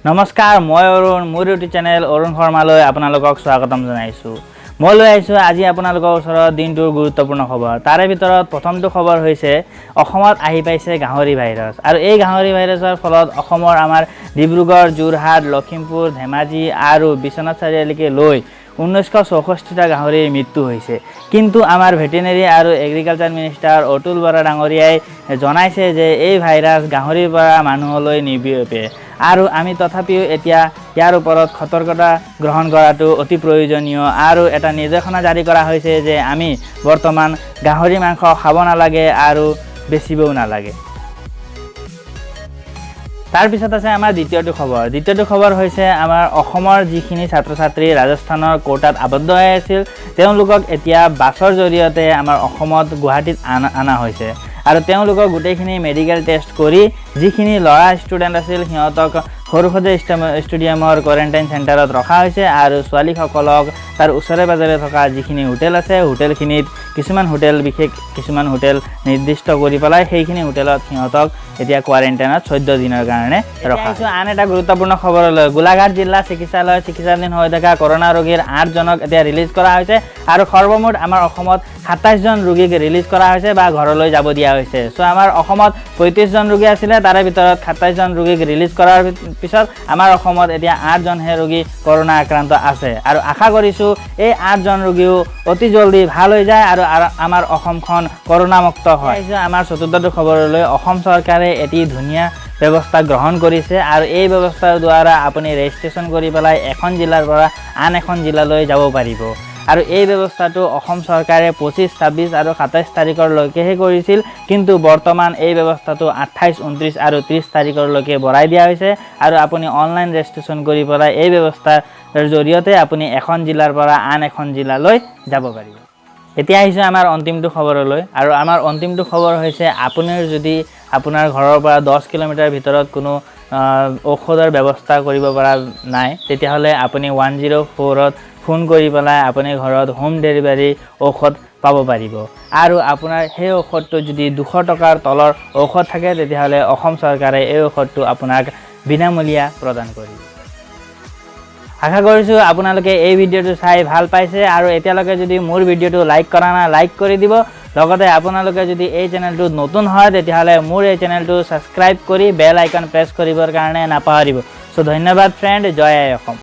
নমস্কাৰ, মই অৰুণ। মোৰ ইউটিউব চেনেল অৰুণ শৰ্মালৈ আপোনালোকক স্বাগতম জনাইছোঁ। মই লৈ আহিছোঁ আজি আপোনালোকৰ ওচৰত দিনটোৰ গুৰুত্বপূৰ্ণ খবৰ। তাৰে ভিতৰত প্ৰথমটো খবৰ হৈছে, অসমত আহি পাইছে গাহৰি ভাইৰাছ আৰু এই গাহৰি ভাইৰাছৰ ফলত অসমৰ আমাৰ ডিব্ৰুগড়, যোৰহাট, লখিমপুৰ, ধেমাজি আৰু বিশ্বনাথ চাৰিআলিকে লৈ 1964টা গাহৰিৰ মৃত্যু হৈছে। কিন্তু আমাৰ ভেটেনেৰী আৰু এগ্ৰিকালচাৰ মিনিষ্টাৰ অতুল বৰা ডাঙৰীয়াই জনাইছে যে এই ভাইৰাছ গাহৰিৰ পৰা মানুহলৈ নিবিয়পে আৰু আমি তথাপিও এতিয়া ইয়াৰ ওপৰত সতৰ্কতা গ্ৰহণ কৰাটো অতি প্ৰয়োজনীয়। আৰু এটা নিৰ্দেশনা জাৰি কৰা হৈছে যে আমি বৰ্তমান গাহৰি মাংস খাব নালাগে আৰু বেচিবও নালাগে। তাৰপিছত আছে আমাৰ দ্বিতীয়টো খবৰ। দ্বিতীয়টো খবৰ হৈছে, আমাৰ অসমৰ যিখিনি ছাত্ৰ ছাত্ৰী ৰাজস্থানৰ কোটাত আবদ্ধ হৈ আছিল, তেওঁলোকক এতিয়া বাছৰ জৰিয়তে আমাৰ অসমত গুৱাহাটীত অনা হৈছে আৰু তেওঁলোকক গোটেইখিনি মেডিকেল টেষ্ট কৰি যিখিনি ল'ৰা ষ্টুডেণ্ট আছিল, সিহঁতক সৰুসজাই ষ্টেডিয়ামৰ কোৱাৰেণ্টাইন চেণ্টাৰত ৰখা হৈছে আৰু ছোৱালীসকলক তাৰ ওচৰে পাজৰে থকা যিখিনি হোটেল আছে, হোটেলখিনিত কিছুমান হোটেল, বিশেষ কিছুমান হোটেল নিৰ্দিষ্ট কৰি পেলাই সেইখিনি হোটেলত সিহঁতক এতিয়া কোৱাৰেণ্টাইনত 14 দিনৰ কাৰণে ৰখা হৈছে। আন এটা গুৰুত্বপূৰ্ণ খবৰলৈ, গোলাঘাট জিলা চিকিৎসালয়ত চিকিৎসাধীন হৈ থকা কৰোণা ৰোগীৰ আঠজনক এতিয়া ৰিলিজ কৰা হৈছে আৰু সৰ্বমুঠ আমাৰ অসমত 27জন ৰোগীক ৰিলিজ কৰা হৈছে বা ঘৰলৈ যাব দিয়া হৈছে। চ' আমাৰ অসমত 35জন ৰোগী আছিলে, তাৰে ভিতৰত 27জন ৰোগীক ৰিলিজ কৰাৰ পিছত আমাৰ অসমত এতিয়া আঠজনহে ৰোগী কৰোণা আক্ৰান্ত আছে। আৰু আশা কৰিছোঁ এই আঠজন ৰোগীও অতি জলদি ভাল হৈ যায় আৰু আমাৰ অসমখন কৰোণামুক্ত হয়। আমাৰ চতুৰ্থটো খবৰলৈ, অসম চৰকাৰে এটি ধুনীয়া ব্যৱস্থা গ্ৰহণ কৰিছে আৰু এই ব্যৱস্থাৰ দ্বাৰা আপুনি ৰেজিষ্ট্ৰেশ্যন কৰি পেলাই এখন জিলাৰ পৰা আন এখন জিলালৈ যাব পাৰিব। আৰু এই ব্যৱস্থাটো অসম চৰকাৰে 25, 26 আৰু 27 তাৰিখৰলৈকেহে কৰিছিল, কিন্তু বৰ্তমান এই ব্যৱস্থাটো 28, 29 আৰু 30 তাৰিখৰলৈকে বঢ়াই দিয়া হৈছে। আৰু আপুনি অনলাইন ৰেজিষ্ট্ৰেশ্যন কৰি পেলাই এই ব্যৱস্থাৰ জৰিয়তে আপুনি এখন জিলাৰ পৰা আন এখন জিলালৈ যাব পাৰিব। এতিয়া আহিছোঁ আমাৰ অন্তিমটো খবৰলৈ আৰু আমাৰ অন্তিমটো খবৰ হৈছে, আপোনাৰ যদি আপোনাৰ ঘৰৰ পৰা 10 কিলোমিটাৰ ভিতৰত কোনো ঔষধৰ ব্যৱস্থা কৰিব পৰা নাই, তেতিয়াহ'লে আপুনি 104ত ফোন কৰি পেলাই আপুনি ঘৰত হোম ডেলিভাৰী ঔষধ পাব পাৰিব। আৰু আপোনাৰ সেই ঔষধটো যদি 200 টকাৰ তলৰ ঔষধ থাকে, তেতিয়াহ'লে অসম চৰকাৰে এই ঔষধটো আপোনাক বিনামূলীয়া প্ৰদান কৰিব। আশা কৰিছোঁ আপোনালোকে এই ভিডিঅ'টো চাই ভাল পাইছে। আৰু এতিয়ালৈকে যদি মোৰ ভিডিঅ'টো লাইক কৰা নাই, লাইক কৰি দিব। লগতে আপোনালোকে যদি এই চেনেলটোত নতুন হয়, তেতিয়াহ'লে মোৰ এই চেনেলটো ছাবস্ক্ৰাইব কৰি বেল আইকন প্ৰেছ কৰিবৰ কাৰণে নাপাহৰিব। চ' ধন্যবাদ ফ্ৰেণ্ড। জয় আই অসম।